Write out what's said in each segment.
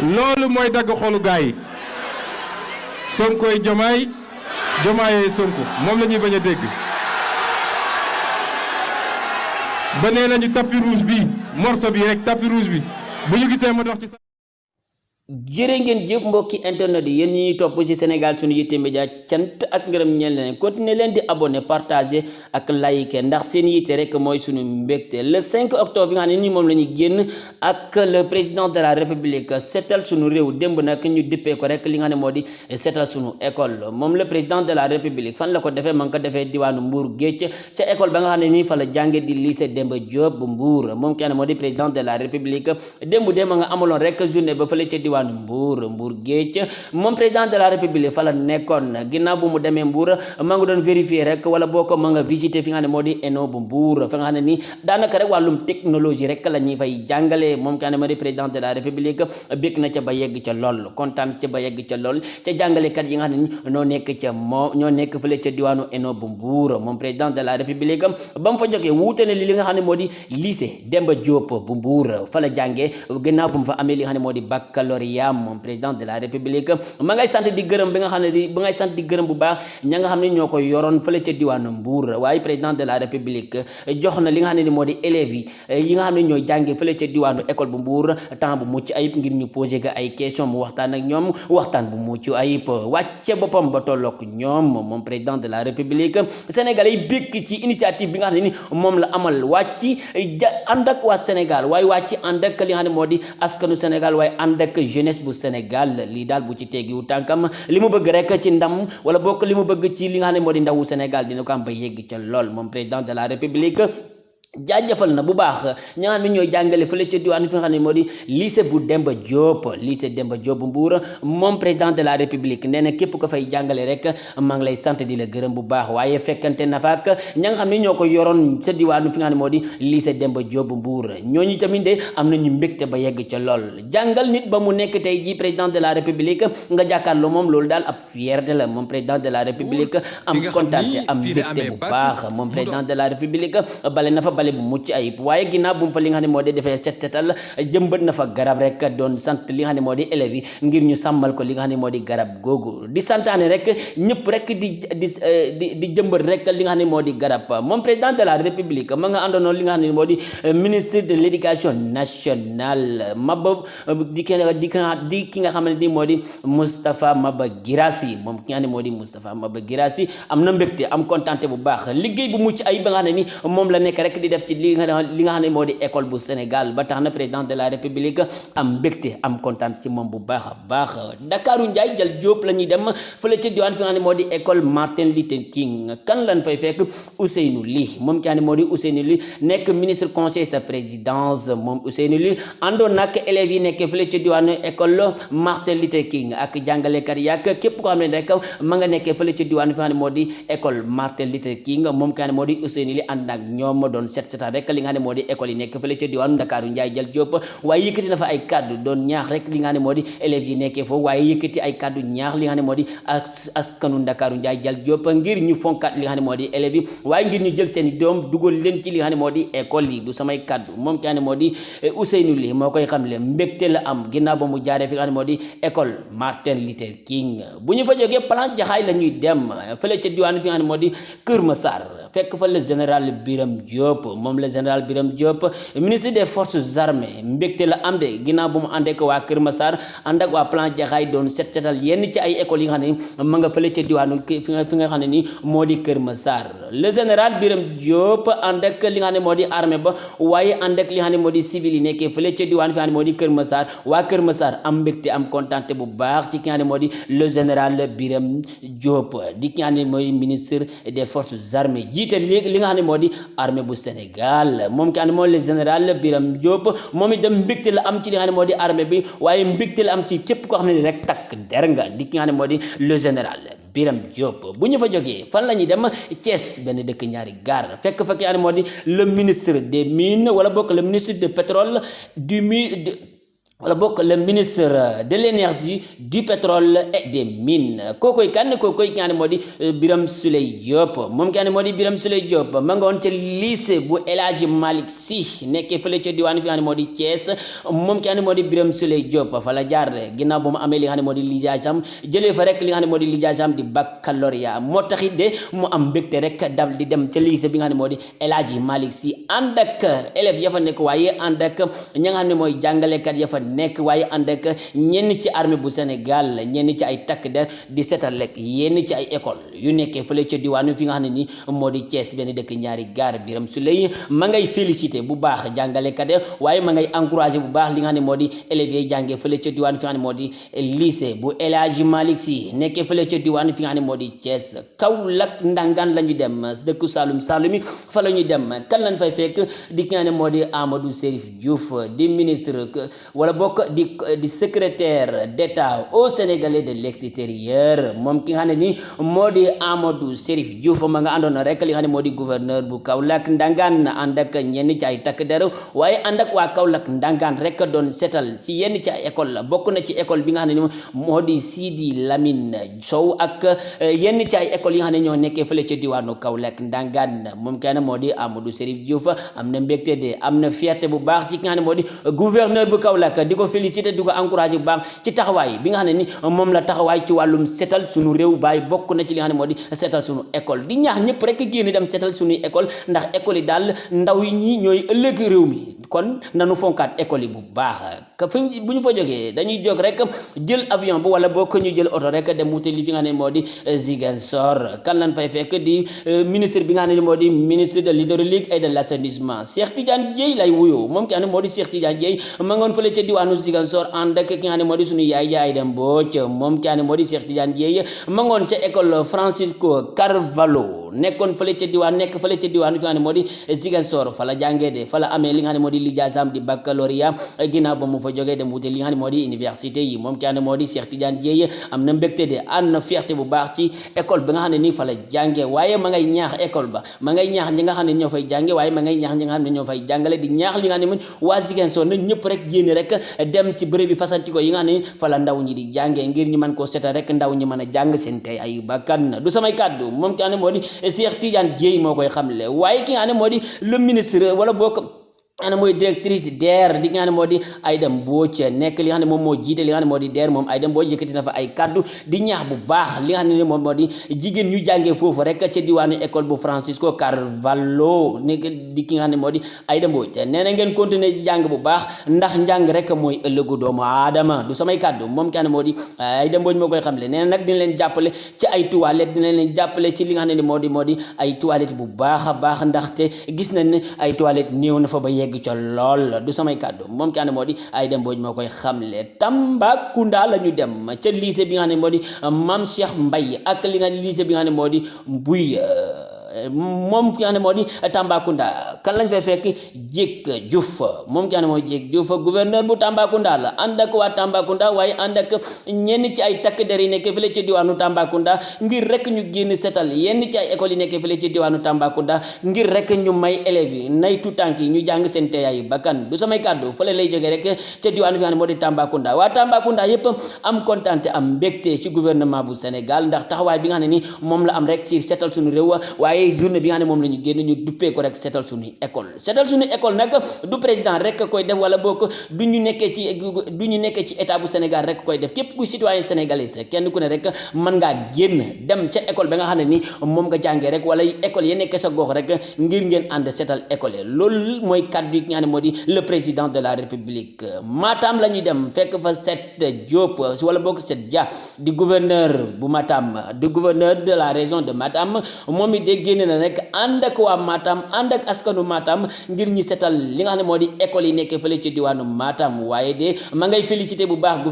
loolu mooy dagg xolu gaa yi Sonkoy Jomaay Jomaayee Sonko moom la ñuy bañ a dégg ba nee nañu tapis rouge bi morceau bi rek tapis rouge bi bu ñu gisee ma dox ci jërë ngeen jëf mbokki internet yi yéen ñi ñuy topp ci Sénégal Sunu Yitte Média cant ak ngërëm ñeel leen continuer leen di abonné partager ak like ndax seen yitte rek mooy sunu mbégte le 5 octobre bi nga xam ne ni moom la ñuy génn ak le président de la république seetal sunu réew démb nag ñu dippee ko rek li nga xam ne moo di seetal sunu école moom le président de la république fan la ko defee ma ngi ko defee diwaanu Mbour Géej ca école ba nga xam ne nii fa la jànge di lycée Demba Diop bu Mbour moom ki nga xam ne moo di président de la république démb nga amaloon rek journée ba fële ca diwaanu Mbour Géej moom président de la république fa la nekkoon ginnaaw bu mu demee Mbour ma nga doon vérifier rek wala boo ko ma nga visiter fi nga xam ne moo di ENO bu Mbour fa nga xam ne nii daanaka rek wàllum technologie rek la ñuy fay jàngale moom ki nga xam ne moo di président de la république bég na ca ba yegg ca lool kontaan ca ba yegg ca lool ca jàngalekat yi nga xam ne ni ñoo nekk fële ca diwaanu ENO bu Mbour moom président de la république ba mu fa jógee wuute ne li nga xam ne moo di lycée Demba Diop bu Mbour fa la jàngee ginnaaw bu mu fa amee li nga xam ne moo di baccalauréat moom président de la république ma ngay sant di gërëm bi nga xam ne ba ngay sant di gërëm bu baax ña nga xam ne ñoo ko yoroon fële ca diwaanu Mbour waaye président de la république jox na li nga xam ne ni moo di élèves yi nga xam ne ñoo jànge fële ca diwaanu école bu Mbour temps bu mucc ayib ngir ñu posé ga ay question mu waxtaan ak ñoom waxtaan bu mucc ayib wàcce boppam ba tollook ñoom moom président de la république sénégalais yi békk ci initiative bi nga xam ne ni moom la amal wàcc ànd ak waa Sénégal waaye wàcc ànd ak li nga xam ne moo di askanu Sénégal waaye ànd ak jeunesse bu Sénégal lii daal bu ci teggiwu tànkam li mu bëgg rek ci ndam wala bokk li mu bëgg ci li nga xam ne moo di ndawu Sénégal dina ko am ba yegg ca lool moom président de la république jaajëfal na bu baax ñi nga xam ne ñooy jàngale fële ca diwaan fi nga xam ne moo di lycée bu Demba Diop bu Mbour moom président de la république nee na képp ko fay jàngale rek maa ngi lay sant di la gërëm bu baax waaye fekkante na fa ak ña nga xam ne ñoo ko yoroon ca diwaanu fi nga xam ne moo di lycée Demba Diop bu Mbour ñooñu tamit de am nañu mbégte ba yegg ca lool jàngal nit ba mu nekk tey ji président de la république nga jàkkaarloo moom loolu daal ab fierté la moom président de la république am kontaante am mbégte bu baax moom président de la république bale na fa bu mucc ayib waaye ginnaaw bu mu fa li nga xam ne moo di defee setal jëmbat na fa garab rek doon sant li nga xam ne moo di élèves yi ngir ñu sàmmal ko li nga xam ne moo di garab googu di santaane rek ñëpp rek di jëmbat rek li nga xam ne moo di garab moom président de la république ma nga àndoon li nga xam ne moo di ministre de l'éducation nationale di ki nga xam ne ni moo di Moustapha Maba Guirassy moom ki nga xam ne moo di Moustapha Maba Guirassy am na mbégte am kontaante bu baax liggéey bu mucc ayib ba nga xam ne ni moom la nekk rek di def ci li nga xam ne moo di école bu Sénégal ba tax na président de la république am mbégte am kontaan ci moom bu baax a baax Dakaru Ndiaye jël Diop la ñuy dem fële ci diwaan fi nga xam ne moo di école Martin Luther King kan lañ fay fekk Ousseynou Ly moom ki nga xam ne moo di Ousseynou Ly nekk ministre conseil sa présidence moom Ousseynou Ly àndoon nag élèves yi nekk fële ci diwaan école Martin Luther King ak jàngalekat yi ak képp koo xam ne rek ma nga nekkee fële ci diwaan fi nga xam ne moo di école Martin Luther King moom ki nga xam ne moo di Ousseynou Ly ànd ak ñoom doon setal rek li nga xam ne moo di école yi nekk fële ca diwaanu Ndakaaru Njaay jël Diop waaye yëkkati na fa ay kaddu doon ñaax rek li nga xam ne moo di élèves yi nekkee foofu waaye yëkkati ay kaddu ñaax li nga xam ne moo di askanu Ndakaaru Njaay jël Diop ngir ñu fonkaat li nga xam ne moo di élèves yi waaye ngir ñu jël seen i doom dugal leen ci li nga xam ne moo di école yi du samay kaddu moom ki nga xam ne moo di Ousseynou Ly moo koy xam le mbégte la am ginnaaw ba mu jaaree fi nga xam ne moo di école Martin Luther King bu ñu fa jógee plan jaxaay la ñuy dem fële ca diwaanu fi nga xam ne moo di Kër Massar fekk fa le général Birame Diop moom le général Birame Diop ministre des forces armées mbégte la am de ginnaaw bu mu àndee ko waa Kër Massar ànd ak waa plan jaxaay doon setal yenn ci ay écoles yi nga xam ne ma nga fële ca diwaanu fi nga xam ne nii moo di Kër Massar le général Birame Diop ànd ak li nga xam ne moo di armée ba waaye ànd ak li nga xam ne moo di civil yi nekkee fële ca diwaanu fi nga xam ne moo di Kër Massar waa Kër Massar am mbégte am kontaante bu baax ci ki nga xam ne moo di le général Birame Diop di ki nga xam ne mooy ministre des forces armées jiite li nga xam ne moo di armée bu Sénégal moom ki nga xam ne moo le général Birame Diop moom itam mbégte la am ci li nga xam ne moo di armée bi waaye mbégte la am ci képp koo xam ne rek takk der nga di ki nga xam ne moo di le général Birame Diop bu ñu fa jógee fan la ñuy dem Thiès benn dëkk ñaari gaar fekk fa ki nga xam ne moo di le ministre des mines wala bokk le ministre du pétrole wala bokk le ministre de l'énergie, du pétrole et des mines kookoy kan kookoy ki nga xam ne moo di Birame Souleye Diop moom ki nga xam ne moo di Birame Souleye Diop ma nga woon ca lycée bu El Hadji Malick Sy nekkee fële ca diwaan fi nga xam ne moo di Thiès moom ki nga xam ne moo di Birame Souleye Diop fa la jaar ginnaaw ba mu amee li nga xam ne moo di lijaasa am jëlee fa rek li nga xam ne moo di lijaasa am di baccalauréat moo taxit de mu am mbégte rek dal di dem ca lycée bi nga xam ne moo di El Hadji Malick Sy ànd ak élèves ya fa nekk waaye ànd ak ña nga xam ne mooy jàngalekat ya fa nekk waaye ànd ak ñenn ci armée bu Sénégal ñenn ci ay takk der di seetal rek yenn ci ay école yu nekkee fële ca diwaanu fi nga xam ne ni moo di Thiès benn dëkk ñaari gaar Birame Souleye ma ngay félicité bu baax jàngalekat ya waaye ma ngay encouragé bu baax li nga xam ne moo di élèves yi jàngee fële ca diwaanu fi nga xam ne moo di lycée bu El Hadji Malick Sy nekkee fële ca diwaanu fi nga xam ne moo di Thiès Kaolack Ndangaan la ñu dem dëkk Saloum Saloumi fa la ñu dem kan lañ fay fekk di ki nga xam ne moo di Amadou Chérif Diouf di ministre wala bokk di secrétaire d'État au Sénégalais de l'extérieur moom ki nga xam ne ni moo di Amadou Chérif Diouf ma nga àndoon rek li nga xam ne moo di gouverneur bu Kaolack Ndangaan ànd ak ñenn ci ay takk der waaye ànd ak waa Kaolack Ndangaan rek doon seetal ci yenn ci ay école la bokk na ci école bi nga xam ne ni moo di Sidi Lamine Sow ak yenn ci ay école yi nga xam ne ñoo nekkee fële ca diwaanu Kaolack Ndangaan moom kenn moo di Amadou Chérif Diouf am na mbégte de am na fierté bu baax ci ki nga xam ne moo di gouverneur bu Kaolack di ko félicité di ko encouragé bu baax ci taxawaay bi nga xam ne ni moom la taxawaay ci wàllum setal suñu réew baay bokk na ci li nga xam ne moo di setal suñu école di ñaax ñëpp rek génn dem setal suñuy école ndax école yi daal ndaw yi ñi ñooy ëllëg réew mi kon nanu fonkaat école yi bu baax ka fu bu ñu fa jógee dañuy jóg rek jël avion bu wala boo ko ñu jël oto rek dem wuute li fi nga xam ne moo di Ziguinchor kan lañ fay fekk di ministre bi nga xam ne moo di ministre de l'hydraulique et de l'assainissement Cheikh Tidiane Dièye lay wuyoo moom ki nga xam ne moo di Cheikh Tidiane Dièye ma ngoon fële ca diwaanu Ziguinchor ànd ak ki nga xam ne moo di suñu yaay jaay dem Mbodj moom ki nga xam ne moo di Cheikh Tidiane Dièye ma ngoon ca école Francisco Carvalho nekkoon fële ca diwaan nekk fële ca diwaanu fi nga xam ne moo di Ziguinchor fa la jàngee de fa la amee li nga xam ne moo di lijaasam di baccalauréat ginnaaw ba mu fa jógee dem wuute li nga xam ne moo di université yi moom ki nga xam ne moo di Cheikh Tidiane Dièye am na mbégte de ànd na fierté bu baax ci école bi nga xam ne nii fa la jàngee waaye ma ngay ñaax école ba ma ngay ñaax ñi nga xam ne ñoo fay jànge waaye ma ngay ñaax ñi nga xam ne ñoo fay jàngale di ñaax li nga xam ne waa Ziguinchor na ñëpp rek génn rek dem ci bërëb bi fasantikoo yi nga xam ne fa la ndaw ñi di jàngee ngir ñu mën koo seetal rek ndaw ñi mën a jàng seen tey ay bakkan du samay kàddu moom ki nga xam ne moo di Cheikh Tidiane Dièye moo koy xamle waaye ki nga xam ne moo di le ministre wala bokk ana mooy directrice di DER di nga xam ne moo di Aïda Mbodj nekk li nga xam ne moom moo jiite li nga xam ne moo di DER moom Aïda Mbodj yëkkati na fa ay kaddu di ñaax bu baax li nga xam ne moom moo di jigéen ñu jàngee foofu rek ca diwaanu école bu Francisco Carvalho nekk di ki nga xam ne moo di Aïda Mbodj nee na ngeen continuer ci jàng bu baax ndax njàng rek mooy ëllëgu doomu aadama du samay kaddu moom ki nga xam ne moo di Aïda Mbodj moo koy xamle nee na nag dina leen jàppale ci ay toilettes dina leen jàppale ci li nga xam ne moo di ay toilettes bu baax a baax ndaxte gis nañ ne ay toilettes néew na fa ba yegg ca lool du samay kàddu moom ki nga xam ne moo di Aïda Mbodj moo koy xamle Tambacounda la ñu dem ca lycée bi nga xam ne moo di Mame Cheikh Mbaye ak li nga lycée bi nga xam ne moo di Mbuy moom ki nga xam ne moo di Tambacounda kan lañ fay fekk Diek Diouf moom ki nga xam ne mooy Diek Diouf gouverneur bu Tambacounda la ànd ak waa Tambacounda waaye ànd ak ñenn ci ay takk der yi nekk fële ci diwaanu Tambacounda ngir rek ñu génn setal yenn ci ay écoles yi nekk fële ci diwaanu Tambacounda ngir rek ñu may élèves yi nay tuutànk yi ñu jàng seen teeyaayu bakkan du samay kàddu fële lay jógee rek ca diwaanu fi nga xam ne moo di Tambacounda waa Tambacounda yépp am kontaan am mbégte ci gouvernement bu Sénégal ndax taxawaay bi nga xam ne ni moom la am rek ci setal suñu réew waaye journée bi nga xam ne moom la ñu génn ñu duppee ko rek setal suñuy école nag du président rek koy def wala bokk du ñu nekkee ci état bu Sénégal rek koy def képp ku citoyen sénégalais kenn ku ne rek mën ngaa génn dem ca école ba nga xam ne ni moom nga jàngee rek wala école ya nekk sa gox rek ngir ngeen ànd setal école yi loolu mooy kaddu yi nga xam ne moo di le président de la République Matam la ñuy dem fekk fa Set Diop wala bokk Set Dia di gouverneur bu Matam di gouverneur de la région de Matam moom it de génn na rek ànd ak waa Matam ànd ak askanu Matam ngir ñi setal li nga xam ne moo di école yi nekk fële ci diwaanu Matam waaye de ma ngay félicité bu baax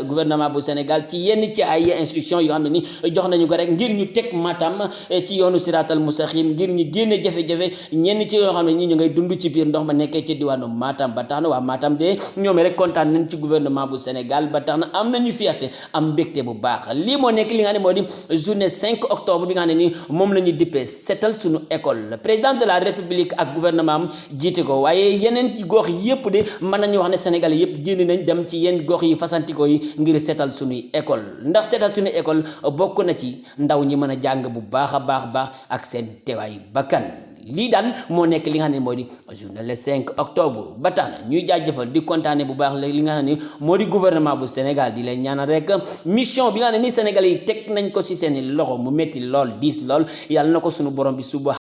gouvernement bu Sénégal ci yenn ci ay instruction yoo xam ne ni jox nañu ko rek ngir ñu teg Matam ci yoonu siratal mustaqim ngir ñu génne jafe-jafe ñenn ci yoo xam ne ñi ñu ngay dund ci biir ndox ma nekkee ci diwaanu Matam ba tax na waa Matam de ñoom rek kontaan nañ ci gouvernement bu Sénégal ba tax na am nañu fierté am mbégte bu baax lii moo nekk li nga xam ne moo di journée 5 octobre bi nga xam ne ni moom la ñu dippee setal suñu école président de la république ak gouvernement am jiite ko waaye yeneen ci gox yépp de mën nañu wax ne Sénégal yépp génn nañ dem ci yenn gox yi fasantikoo yi ngir setal suñuy école ndax setal suñu école bokk na ci ndaw ñi mën a jàng bu baax a baax ak seen teewaay bakkan lii daal moo nekk li nga xam ne moo di journée le 5 octobre ba tax na ñuy jaajëfal di kontaane bu baax li nga xam ne moo di gouvernement bu Sénégal di leen ñaanal rek mission bi nga xam ne ni Sénégal yi teg nañ ko ci seen loxo mu metti lool diis lool yàlla na ko suñu borom bi